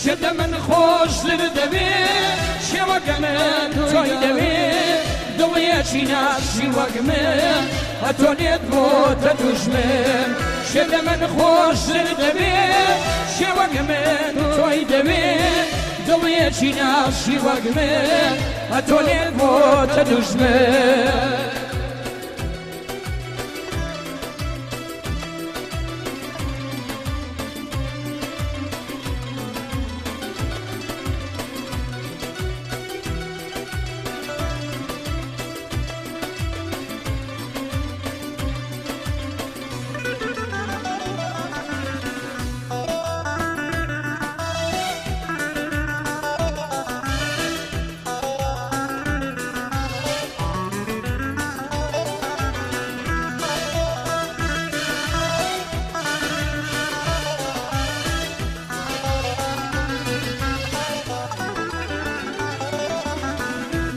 شێتە من خۆشتر دەبێ، شێوەکە من تۆی دەوێ، دڵیەکی ناشی وەک من ئەتۆنێت بۆتە دوژمن. شێتە من خۆشتر دەبێ، شێوەکە من تۆی دەوێ، دڵیەکی ناشی وەک من ئەتۆنێت بۆتە دوژمن.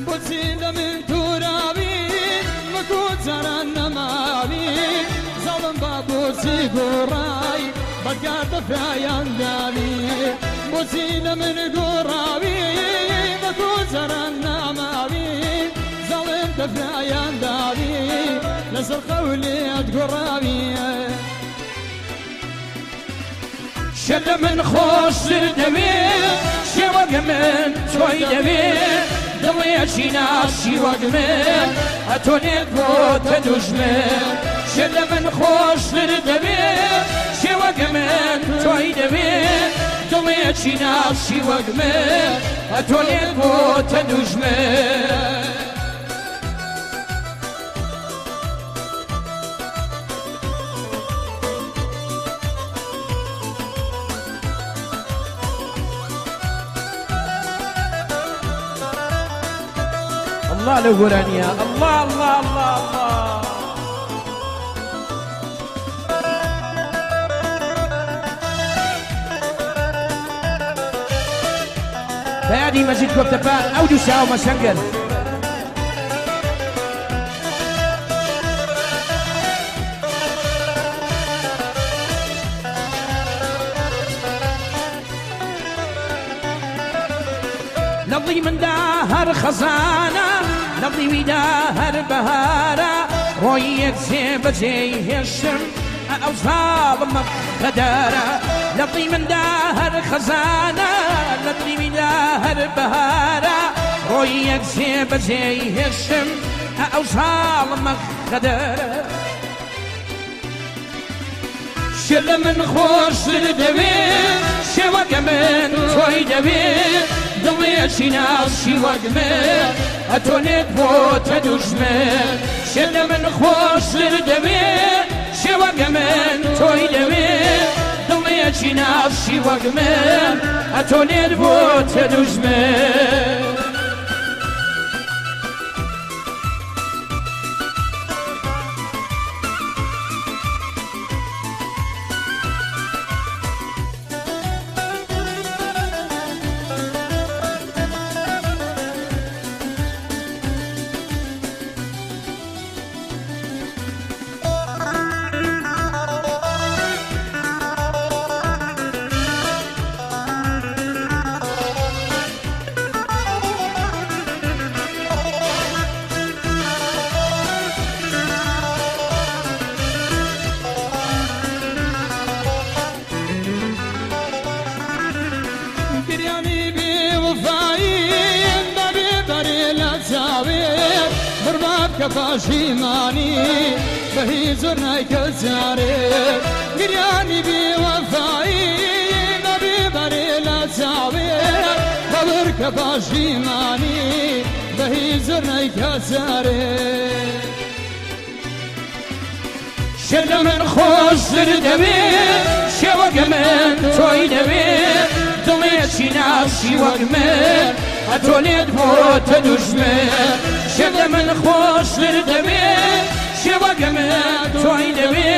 بۆچی لە من توراوی وەکو جاران نەماوی، زاڵم با بۆچی گۆڕای بەدگار دەفرایان داوی. بۆچی لە من گۆڕاوی وەکو جاران ناماوی، زاڵم دەفرایان داوی لەسەر قەولێت گۆڕاوی. شێتە من خۆشتر دەوێ، شێوەکە من تۆی دەوێ، دڵیەکی ناشی وەک من ئەتۆنێت بۆتە دوژمن. شێتە من خۆشتر دەوێ، شێوەکە من تۆی دەوێ، دڵیەکی ناشی وەک من ئەتۆنێت بۆتە دوژمن. الله لو گۆرانیە، الله الله الله الله. بەیادی مەجید کۆپتەپە ئەو دوو ساومە سەنگەر. لەڵی مندا هەر خەزانە، لەڵی ویدا هەر بەهارە، ڕۆیەک جێ بەجێی هێشتم ئەو زاڵمە غەدارە. لەڵی مندا هەر خەزانە، لەڵی ویدا هەر بەهارە، ڕۆیەک جێ بەجێی هێشتم ئەو زاڵمە غەدارە. شێتە من خۆشتر دەوێ، شێوەکە من تۆی دەوێ، دڵیەکی ناشی وەک من ئەتۆنێت بۆتە دوژمن. شێتە من خۆشتر دەوێ، شێوەکە من تۆی دەوێ، دڵیەکی ناشی وەک من ئەتۆنێت بۆتە دوژمن. گریانی بێوەفایی بەبێ بەرێ لە چاوێ، بڕوا بکە پاشیمانی بە هیچ زۆر نایکە جارێ. گریانی بێوەفایی بەبێ بەرێ لە چاوێ، بەبر کە پاشیمانی بە هیچ زۆر نایکە جارێ. شێتە من خۆشتر دەوێ، شێوەکە من تۆی دەوێ، دڵیەکی ناشی وەک من ئەتۆنێت بۆتە دوژمن. شێتە من خۆشتر دەوێ، شێوەکە من تۆی دەوێ،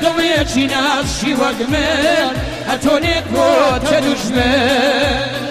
دڵیەکی ناشی وەک من ئەتۆنێت بۆتە دوژمن.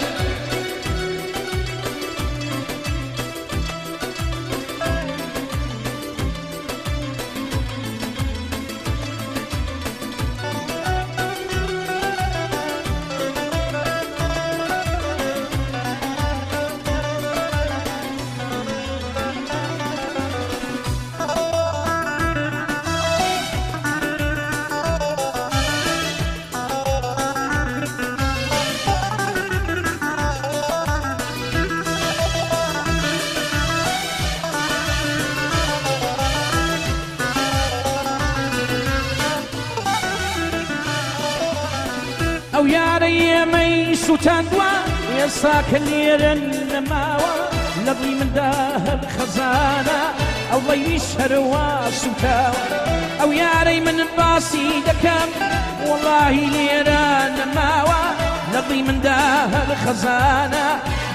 ئەو یارەی ئێمەی سووتاندووە ئێستا کە لێرە نەماوە لە دڵی مندا هەر خەزانە ئەو ڵەیویش هەروا سووتاوە ئەو یارەی من باسی دەکەم وەڵاهی لێرە نەماوە لە دڵی مندا هەر خەزانە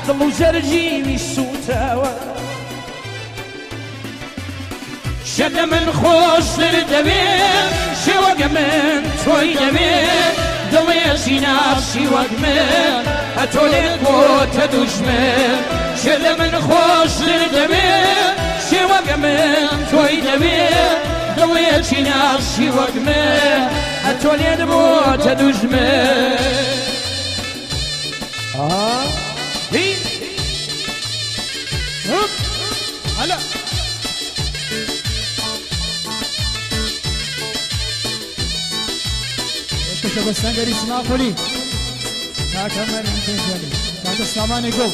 دڵ و جەرگی سووتاوە شە لە من خۆشتر دەوێ شێوەگە من تۆی دەوێ دڵێژی ناسی وەک من ئەتۆ لێت بۆتە دوژمن شە لە من خۆشتر دەوێ شێوەگە من تۆی دەوێ دڵێکی ناسی وەک من ئەتۆ لێت بۆتە دوژمن. هی هەلا. پێشکەشە بە سەنگەری سماقولی کاکە مەریم پێنجوێنی کاکە سامانی گوڵ.